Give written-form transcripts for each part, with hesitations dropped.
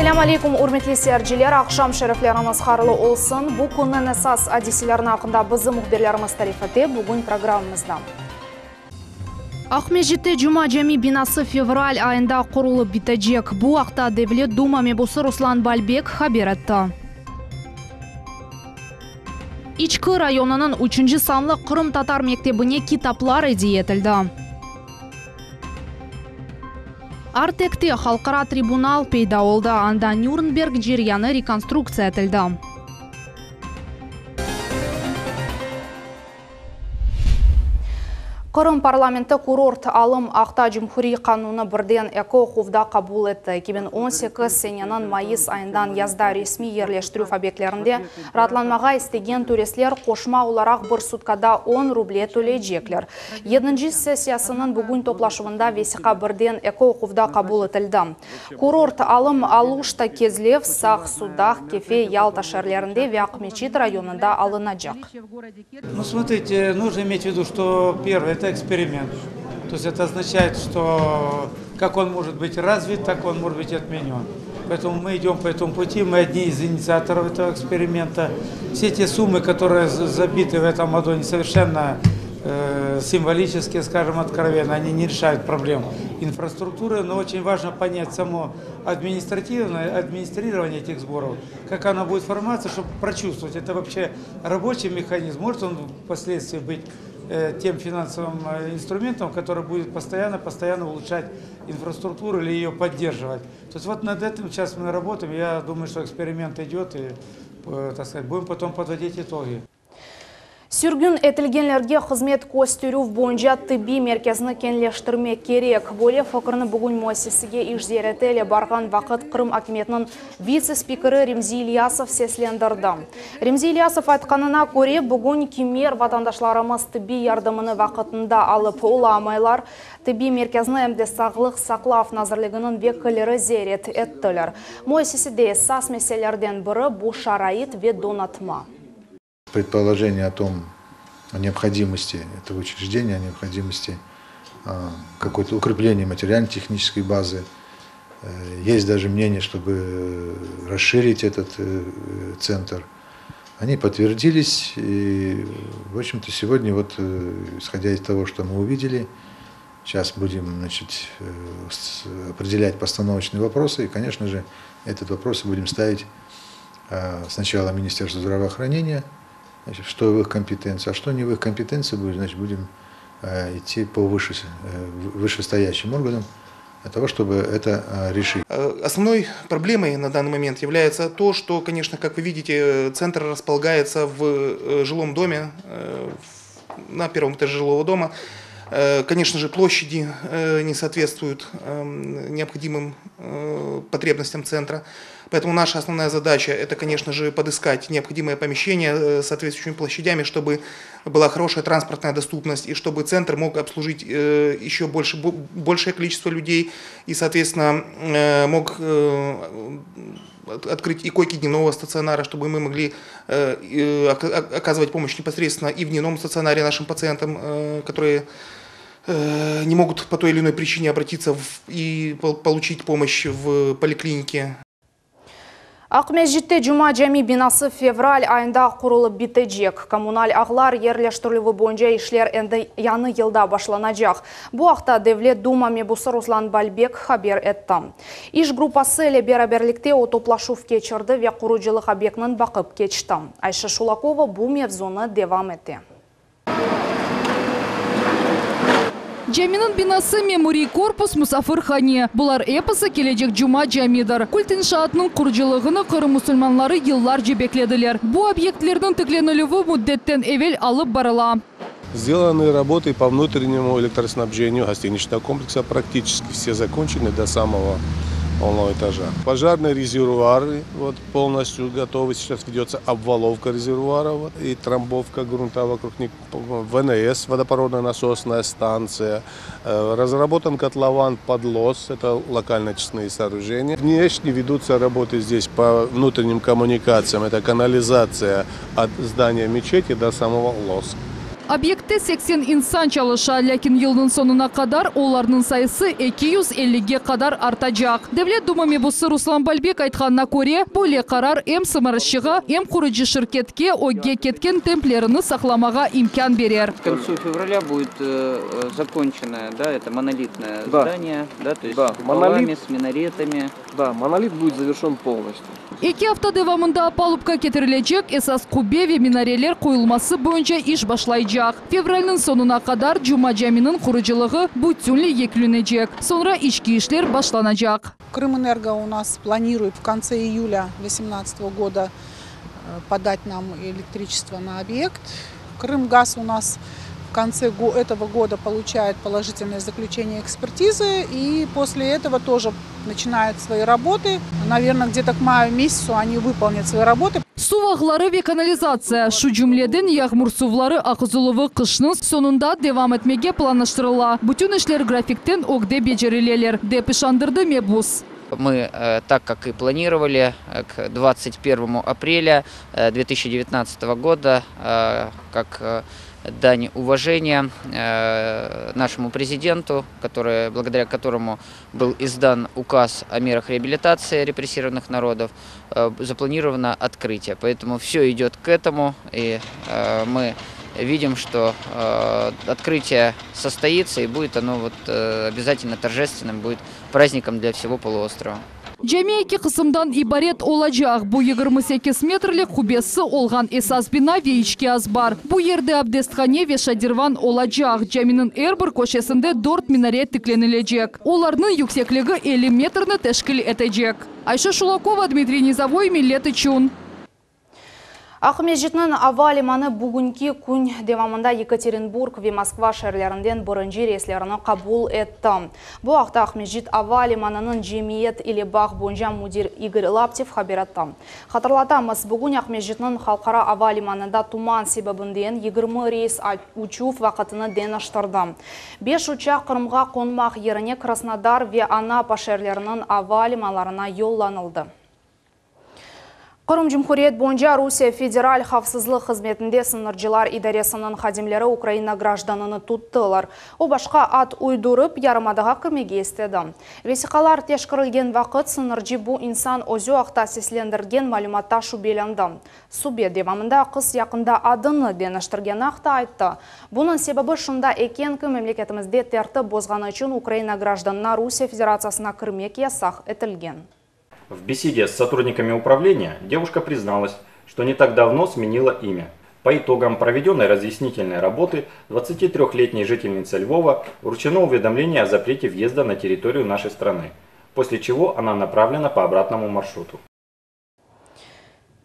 Selâm aleyküm, ürmetli seyirciler, aqşam şerifleriñiz hayırlı olsun. Bu künniñ esas adiselerini aqqında bizim mühbirlerimiz tarif ete bugün programmamızda. Aqmescitte Cuma cami binası fevral ayında qurulıp bitecek. Bu aqta Devlet Duma mebusı Ruslan Balbek haber etti. İçki rayonınıñ üçünci sanlı qırımtatar mektebine kitaplar ediye etildi. Artekte halqara tribunal peyda oldı, anda Nürnberg ceryanı rekonstruktsiya etildi. Qırım parlamenti kurort alım aqta cumhuriy qanunı birden eki oquvda qabul etti. 2018 seneniñ mayıs ayından yazda resmiy yerleştirüv obyektlerinde raatlanmağa istegen turistler qoşma olaraq bir sutkada on ruble töleycekler. Yedinci sessiyasınıñ bugün toplaşuvında vesiqa birden eki oquvda qabul etildi. Kurort alım Aluşta, Kezlev, Saq, Sudaq, Kefe, Yalta şeerlerinde ve Aqmeçit rayonında alınacaq. Nu, смотрите, нужно иметь в виду, что первое, это эксперимент. То есть это означает, что как он может быть развит, так он может быть отменен. Поэтому мы идем по этому пути, мы одни из инициаторов этого эксперимента. Все те суммы, которые забиты в этом году, они совершенно символические, скажем откровенно, они не решают проблем инфраструктуры, но очень важно понять само административное, администрирование этих сборов, как оно будет формироваться, чтобы прочувствовать, это вообще рабочий механизм, может он впоследствии быть тем финансовым инструментом, который будет постоянно-постоянно улучшать инфраструктуру или ее поддерживать. То есть вот над этим сейчас мы работаем, я думаю, что эксперимент идет, и, так сказать, будем потом подводить итоги. Sürgün etilgenlerge hızmet kösterüv boyunca tibbiy merkezni keñleştirmek kerek. Böyle fikirni bugün müessisege iş ziyareti ile barğan vaqıt Qırım akimiyetiniñ vitse-spikeri Remzi İlyasov seslendirdi. Remzi İlyasov aytqanına köre, bugün kimer vatandaşlarımız tibbiy yardımını vaqıtında alıp olamaylar. Tibbiy merkezni em de Sağlıq saqlav nazirliginiñ vekilleri ziyaret ettiler. Müessisede esas meselelerden biri, bu şarait ve donatma. Предположение о том, о необходимости этого учреждения, о необходимости какой-то укрепления материально-технической базы. Есть даже мнение, чтобы расширить этот центр. Они подтвердились, и, в общем-то, сегодня, вот, исходя из того, что мы увидели, сейчас будем, значит, определять постановочные вопросы, и, конечно же, этот вопрос будем ставить сначала Министерству здравоохранения, значит, что в их компетенции, а что не в их компетенции будет, значит, будем идти по вышестоящим органам для того, чтобы это решить. Основной проблемой на данный момент является то, что, конечно, как вы видите, центр располагается в жилом доме, на первом этаже жилого дома. Конечно же, площади не соответствуют необходимым потребностям центра. Поэтому наша основная задача – это, конечно же, подыскать необходимое помещение с соответствующими площадями, чтобы была хорошая транспортная доступность и чтобы центр мог обслужить еще большее количество людей и, соответственно, мог открыть и койки дневного стационара, чтобы мы могли оказывать помощь непосредственно и в дневном стационаре нашим пациентам, которые не могут по той или иной причине обратиться и получить помощь в поликлинике. Aqmescitte Cuma cami binası fevral ayında qurulıp bitecek. Kommunal ağlar yerleştirilüvi boyunca işler endi yañı yılda başlanacaq. Bu aqta Devlet Duma mebusı Ruslan Balbek haber etti. İş gruppası ile beraberlikte o toplaşuv keçirdi ve qurucılıq obyektiniñ baqıp keçti. Ayşe Şulakova bu mevzunı devam ete. Caminiñ binası, memuriy korpus, musafirhane. Bular episi kelecek Cuma camidir. Kult inşaatınıñ qurucılığını Qırım musulmanları yıllarca beklediler. Bu obyektlerniñ tiklenilüvi müddetten evel alıp barıla. Сделаны работы по внутреннему электроснабжению гостиничного комплекса, практически все закончены до самого полного этажа. Пожарные резервуары вот, полностью готовы. Сейчас ведется обваловка резервуара вот, и трамбовка грунта вокруг них. ВНС, водопроводная насосная станция. Разработан котлован под лос, это локально-очистные сооружения. Внешне ведутся работы здесь по внутренним коммуникациям. Это канализация от здания мечети до самого лоса. Obyektte 80 insan çalışa, lâkin yılnıñ soñuna qadar olarnıñ sayısı 250ge qadar artacaq. Devlet Duma mebusı Ruslan Balbek aytqanına köre, böyle qarar em sımarışçığa, em qurucı şirketke ögge ketken templerini saqlamağa imkân berer. К концу февраля будет закончено, да, это монолитное Да. здание, да, то есть Да, с куполами, монолит. с минаретами. Да, монолит будет завершен полностью. Eki afta devamında opalubka ketirilecek, esas qubbe ve minareler qoyulması boyunca iş başlaycaq. Fevralniñ soñuna qadar Cuma caminiñ qurucılığı bütünley yekünlenecek. Soñra içki işler başlanacaq. Крымэнерго у нас планирует в конце июля 2018 года подать нам электричество на объект. Крымгаз у нас в конце этого года получает положительное заключение экспертизы и после этого тоже начинает свои работы. Наверное, где-то к маю месяцу они выполнят свои работы. Suv ağları ve kanalizatsiya, şu cümleden yağmur suvları aqızıluvı qışnıñ soñunda devam etmege planlaştırıla. Bütün işler grafikten ögde becerileler, dep işandırdı mebus. Мы, так как и планировали, к 21 апреля 2019 года, как дань уважения нашему президенту, который, благодаря которому был издан указ о мерах реабилитации репрессированных народов, запланировано открытие. Поэтому все идет к этому, и мы видим, что открытие состоится, и будет оно вот обязательно торжественным, будет праздником для всего полуострова. Cami eki qısımdan ibaret olacaq. Bu 28 metrlik qubbesi olğan esas bina ve içki azbar. Bu yerde abdesthane ve şadirvan olacaq. Caminiñ er bir köşesinde dört minare tiklenilecek. Olarnıñ yüksekligi 50 metrni teşkil etecek. Ayşe Şulakova, Dmitriy Nizavoy, Millet içün. Aqmescitniñ ava limanı bugünki kün devamında Yekaterinburg ve Moskva şeerlerinden birinci reyslerini qabul etti. Bu aqta Aqmescit ava limanınıñ cemiyet ile bağ boyunca müdir İgor Laptev haber etti. Hatırlatamız, bugün Aqmescitniñ halqara ava limanında tuman sebebinden 20 reys uçuv vaqtını deñiştirdi. Beş uçaq Qırımğa qonmaq yerine Krasnodar ve Anapa şeerleriniñ ava limanlarına yollanıldı. Qırım Cumhuriyet boyunca Rusiye Federal Havfsızlıq Hızmetinde sıñırcılar idaresiniñ hadimleri Ukraina grajdanını tuttılar. O başqa ad uydurıp yarımadağa kirmege istedi. Vesiqalar teşkerilgen vaqıt sıñırcı bu insan özü aqta seslendirgen malümatta şübelendi. Subet devamında qız yaqında adını deñiştirgeni aqta ayttı. Bunıñ sebebi şunda eken ki memleketimizde tertip bozğanı içün Ukraina grajdanına Rusiye Federatsiyasına kirmek yasaq etilgen. В беседе с сотрудниками управления девушка призналась, что не так давно сменила имя. По итогам проведенной разъяснительной работы 23-летней жительнице Львова вручено уведомление о запрете въезда на территорию нашей страны, после чего она направлена по обратному маршруту.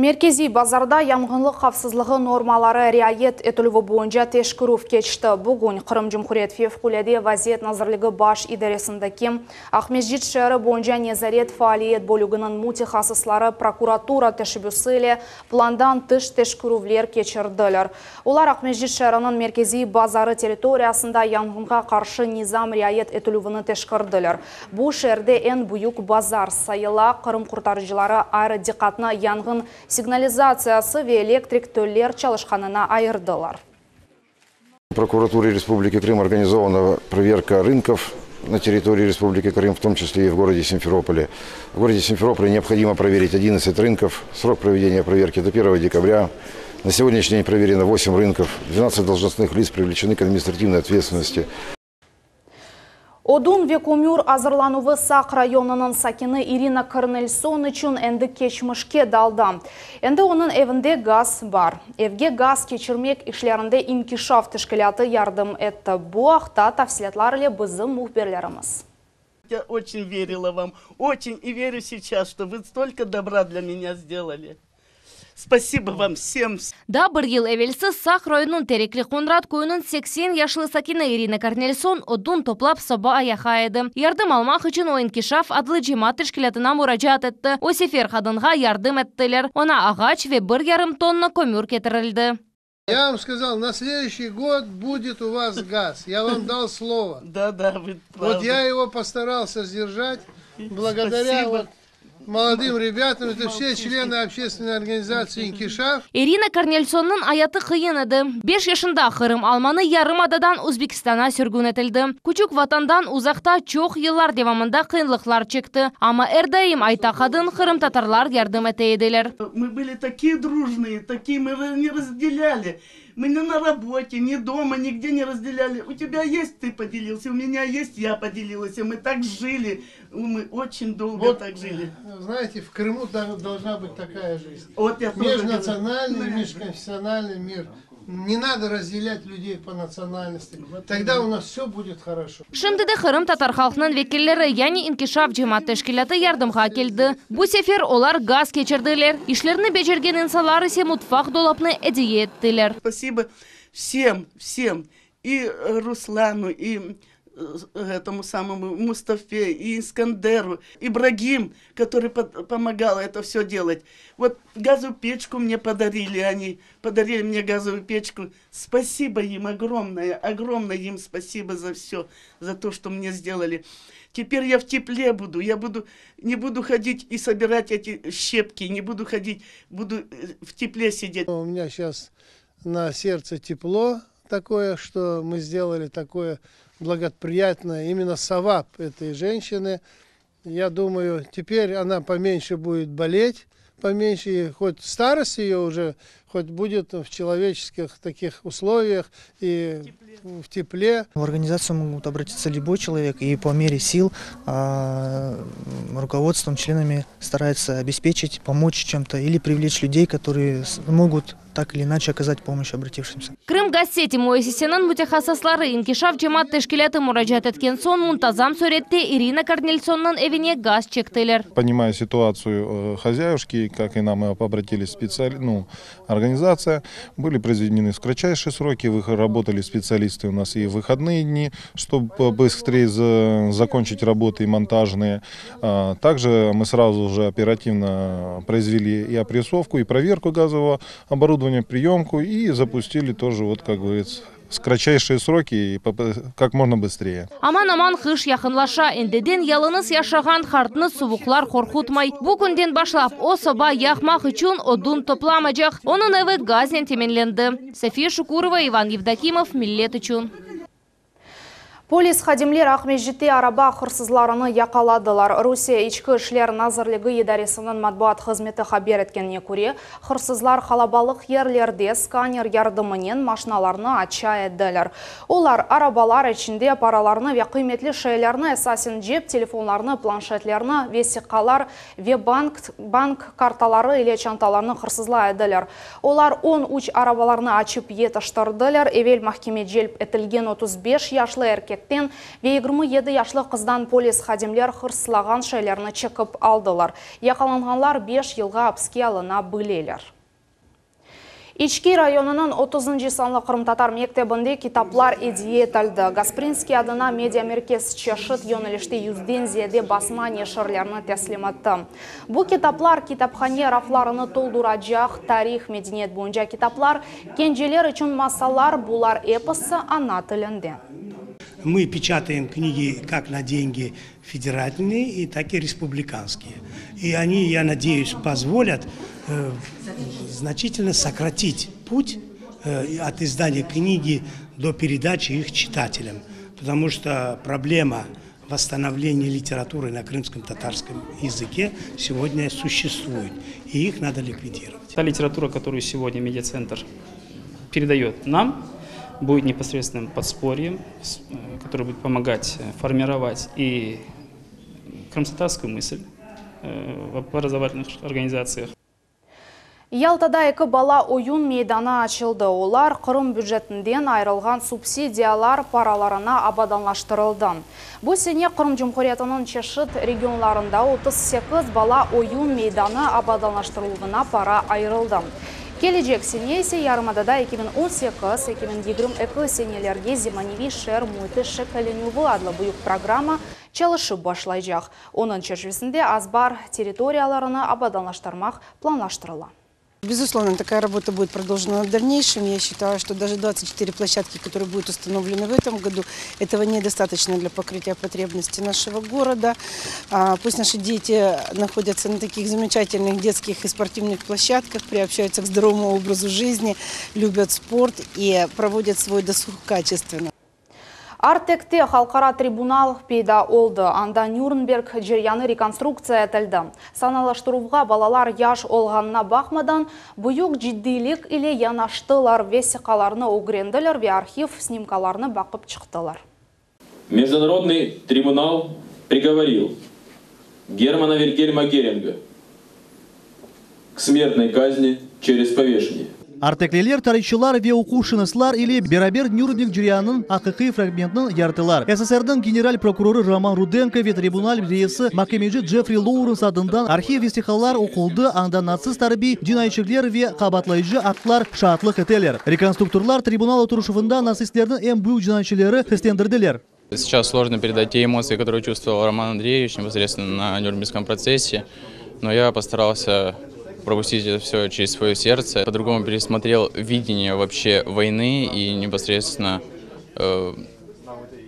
Merkeziy bazarda yanğınlıq havfsızlığı normaları riayet etilüvi boyunca teşkerüv keçti. Bugün Qırım Cumhuriyet Fevqulâde vaziyet nazirligi baş idaresindeki Aqmescit şeeri boyunca nezaret faaliyet bölüginiñ mütehassısları prokuratura teşebbüsi ile plandan tış teşkerüvler keçirdiler. Olar Aqmescit şeeriniñ merkeziy bazarı territoriyasında yanğınğa qarşı nizam riayet etilüvini teşkerdiler. Bu şeerde eñ büyük bazar sayıla. Qırım qurtarıcıları ayrı diqqatnı yanğın signalizatsiyası ve elektrik teller çalışqanına ayırdılar. Прокуратуре Республики Крым организована проверка рынков на территории Республики Крым, в том числе и в городе Симферополе. В городе Симферополе необходимо проверить 11 рынков. Срок проведения проверки до 1 декабря. На сегодняшний день проверено 8 рынков. 12 должностных лиц привлечены к административной ответственности. Odun ve kömür azırlanuvı Saq rayonınıñ sakini Irina Kornelson içün endi keçmişke daldı. Endi onıñ evinde gaz bar. Evge gaz keçirmek işlerinde İnkişaf teşkilâtı yardım etti. Bu aqta tafsilâtlar ile bizim mühbirlerimiz. Я очень верила вам, очень и верю сейчас, что вы столько добра для меня сделали. Спасибо вам всем. Daa bir yıl evelsi Saq rayonınıñ Terekli Qoñrat köyüniñ 80 yaşlı sakini Irina Kornelson odun toplap soba yaqa edi. Yardım almaq içün o İnkişaf adlı cemaat teşkilâtına muracaat etti. O sefer qadınğa yardım ettiler. Oña ağaç ve 1,5 tonna kömür ketirildi. Я вам сказал, на следующий год будет у вас газ. Я вам дал слово. Да, да, вы Вот я его постарался сдержать благодаря Спасибо. вот. Молодым ребятам, это все члены общественной организации «Инкишаф». Irina Kornelsonnıñ ayatı qıyın edi. Beş yaşında Qırım almanı yarımadadan Özbekistanğa sürgün etildi. Küçük vatandan uzaqta çoq yıllar devamında qıyınlıqlar çekti. Amma er daim, ayta qadın, qırımtatarlar yardım ete ediler. Мы были такие дружные, такие, мы не разделяли. Мы ни на работе, ни дома, нигде не разделяли. У тебя есть, ты поделился, у меня есть, я поделилась. И мы так жили, мы очень долго Вот, так жили. Знаете, в Крыму должна быть такая жизнь. Вот я тоже Межнациональный, говорю. межконфессиональный мир. Не надо разделять людей по национальности. Тогда у нас все будет хорошо. Şimdi de qırımtatar halqınıñ vekilleri, yani İnkişaf cemaat teşkilâtı yardımğa keldi. Bu sefer olar gaz keçirdiler. İşlerni becergen insanlar ise mutfaq dolapnı ediye ettiler. Спасибо всем, всем. И Руслану, и этому самому Мустафе, и Искандеру, Ибрагим, который помогал это все делать. Вот газовую печку мне подарили они, подарили мне газовую печку. Спасибо им огромное, огромное им спасибо за все, за то, что мне сделали. Теперь я в тепле буду, я буду, не буду ходить и собирать эти щепки, не буду ходить, буду в тепле сидеть. У меня сейчас на сердце тепло такое, что мы сделали такое благоприятное, именно савап этой женщины. Я думаю, теперь она поменьше будет болеть, поменьше, и хоть старость ее уже, хоть будет в человеческих таких условиях и в тепле. В организацию могут обратиться любой человек, и по мере сил руководством, членами старается обеспечить, помочь чем-то или привлечь людей, которые могут так или иначе оказать помощь обратившимся. Krımgazseti müessiseniñ mütehassısları İnkişaf cemaat teşkilâtı muracaat etken soñ muntazam sürette Irina Kornelsonnıñ evine gaz çektiler. Понимая ситуацию хозяюшки, как и нам обратились специали, ну, организация, были произведены в кратчайшие сроки, работали специалисты у нас и в выходные дни, чтобы быстрее закончить работы и монтажные. Также мы сразу же оперативно произвели и опрессовку, и проверку газового оборудования, приемку и запустили тоже, вот, как говорится, в кратчайшие сроки и как можно быстрее. Aman-aman qış yaqınlaşa, endiden yalıñız yaşağan qartnı suvuqlar qorqutmay. Bu künden başlap o soba yaqmaq içün odun toplamaycaq. Onıñ evi gaznen teminlendi. София Шукурова, Иван Евдокимов, Millet içün. Polis hadimleri Aqmescitte araba hırsızlarını yaqaladılar. Rusiye İçki İşler Nazirligi idaresiniñ matbuat hızmeti haber etkenine köre, hırsızlar qalabalıq yerlerde skaner yardımınen maşinalarnı aça ediler. Olar arabalar içinde paralarnı ve qıymetli şeylerni, esasen cep telefonlarını, planşetlerni, vesiqalar ve bank kartaları ile çantalarnı hırsızlay ediler. Olar 13 arabalarnı açıp yetiştirdiler. Evel mahkeme celp etilgen 35 yaşlı erkekten ve 27 yaşlı qızdan polis hadimler hırsızlağan şeylerni çekip aldılar. Yaqalanğanlar 5 yılğa apiske alına bileler. İçki rayonınıñ 30 sanlı qırımtatar mektebinde kitaplar ediye etildi. Gasprinskiy adına media merkez çeşit yönelişte yüzden ziyade basma neşirlerini teslim etti. Bu kitaplar kitaphane raflarını tolduracaq tarih medeniyet boyunca kitaplar, kenceler içün masallar bular episi ana tilinde. Мы печатаем книги как на деньги федеральные, и так и республиканские. И они, я надеюсь, позволят значительно сократить путь от издания книги до передачи их читателям. Потому что проблема восстановления литературы на крымском татарском языке сегодня существует, и их надо ликвидировать. Та литература, которую сегодня медиацентр передает нам, будет непосредственным подспорьем, который будет помогать формировать и крымско-татарскую мысль в образовательных организациях. Ялтада eki bala oyun meydanı açıldı. Olar Qırım bücetinden ayırılğan subsidiyalar paralarına abadanlaştırıldı. Bu sene Qırım Cumhuriyetiniñ çeşit regionlarında 38 bala oyun meydanı abadanlaştırıluvına para ayırıldı. Kelecek sene ise yarımadada 2018-2022 senelerge zemaneviy şeer müiti şekillenüvi adlı büyük programma çalışıp başlaycaq. Onıñ çerçivesinde azbar territoriyalarını abadanlaştırmaq planlaştırıla. Безусловно, такая работа будет продолжена в дальнейшем. Я считаю, что даже 24 площадки, которые будут установлены в этом году, этого недостаточно для покрытия потребностей нашего города. Пусть наши дети находятся на таких замечательных детских и спортивных площадках, приобщаются к здоровому образу жизни, любят спорт и проводят свой досуг качественно. Artekte halqara tribunal peyda oldı. Anda Nürnberg ceryanı rekonstruktsiya etildi. Sanalaştıruvğa balalar yaş olğanına baqmadan, büyük ciddiylik ile yanaştılar, vesiqalarnı ögrendiler ve arhiv snimkalarını baqıp çıqtılar. Международный трибунал приговорил Германа Вильгельма Геринга к смертной казни через повешение. Artekliler tarihçılar ve uquqşınaslar ile beraber Nürnberg ceryanınıñ aqiqiy fragmentini yarattılar. SSRniñ general prokurorı Roman Rudenko ve tribunal reisi makemeci Jeffri Lourens adından arhiv vesiqalar oquldı, anda natsist arbiy cinayetçiler ve qabaatlayıcı aktlar şaatlıq eteler. Rekonstruktorlar tribunal oturışuvında natsistlerniñ eñ büyük cinayetçileri seslendirdiler. Сейчас сложно передать те эмоции, которые чувствовал Роман Андреевич непосредственно на Нюрнбергском процессе, но я постарался пропустить это все через свое сердце. По-другому пересмотрел видение вообще войны и непосредственно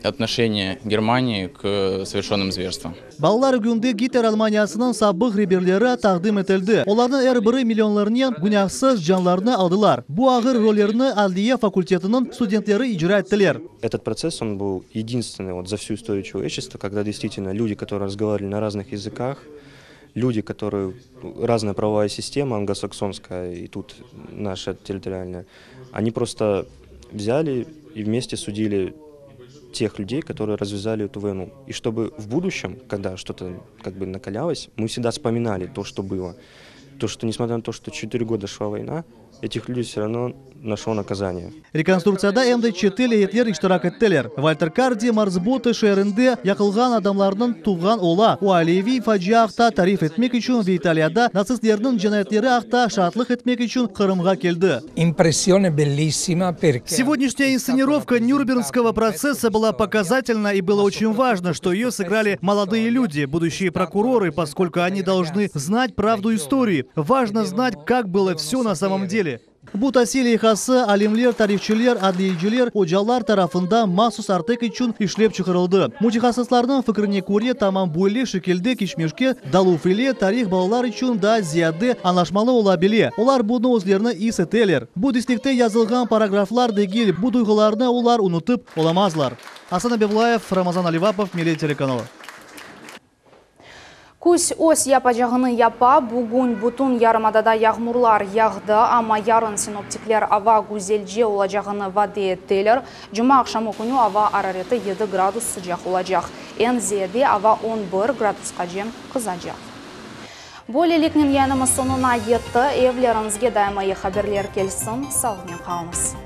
отношение Германии к совершенным зверствам. Balalar ögünde Gitler Almaniyasınıñ sabıq reberleri taqdim etildi. Olarnıñ er biri millionlarnen günâhsız canlarnı aldılar. Bu ağır rollerni adliye fakultetiniñ studentleri icra ettiler. Этот процесс, он был единственный вот за всю историю человечества, когда действительно люди, которые разговаривали на разных языках, люди, которые разная правовая система, англосаксонская и тут наша территориальная, они просто взяли и вместе судили тех людей, которые развязали эту войну. И чтобы в будущем, когда что-то как бы накалялось, мы всегда вспоминали то, что было. То, что несмотря на то, что 4 года шла война, этих людей все равно нашло наказание. Rekonstruktsiyada em de çetel eyetler iştirak ettiler. Valter Kardi Marsbote şeerinde yaqılğan adamlarnıñ tuvğan ola. O aileviy facia aqta tarif etmek içün ve İtaliyada natsistlerniñ cinayetleri aqta şaatlıq etmek içün Qırımğa keldi. Impressione bellissima perché Сегодняшняя инсценировка Нюрнбергского процесса была показательна и было очень важно, что ее сыграли молодые люди, будущие прокуроры, поскольку они должны знать правду истории. Важно знать, как было все на самом деле. Bu tasil leyhası alimler, tarihçılar, adliyeciler, ocalar tarafından mahsus Artek içün işlep çıqarıldı. Mütehassıslarnıñ fikrine köre, tamam böyle şekilde keçmişke daluv ile tarih balalar içün daa ziyade añlaşmalı ola bile. Olar bunı özlerini is eteler. Bu derslikte yazılğan paragraflar degil, bu duyğularnı olar unutıp olamazlar. Asan Abiblayev, Ramazan Alivapov, Millet telekanalı. Küz öz yapacağını yapa, bugün bütün yarımadada yağmurlar yağdı, amma yarın sinoptikler ava güzelce olacağını vade ettiler. Cuma aqşamı künü ava arareti 7 gradus sıcaq olacaq. Eñ ziyade ava 11 gradusqace qızacaq. Böyleliknen yayınımız soñuna yetti. Evleriñizge daima eyi haberler kelsin. Sağlıqnen qalıñız.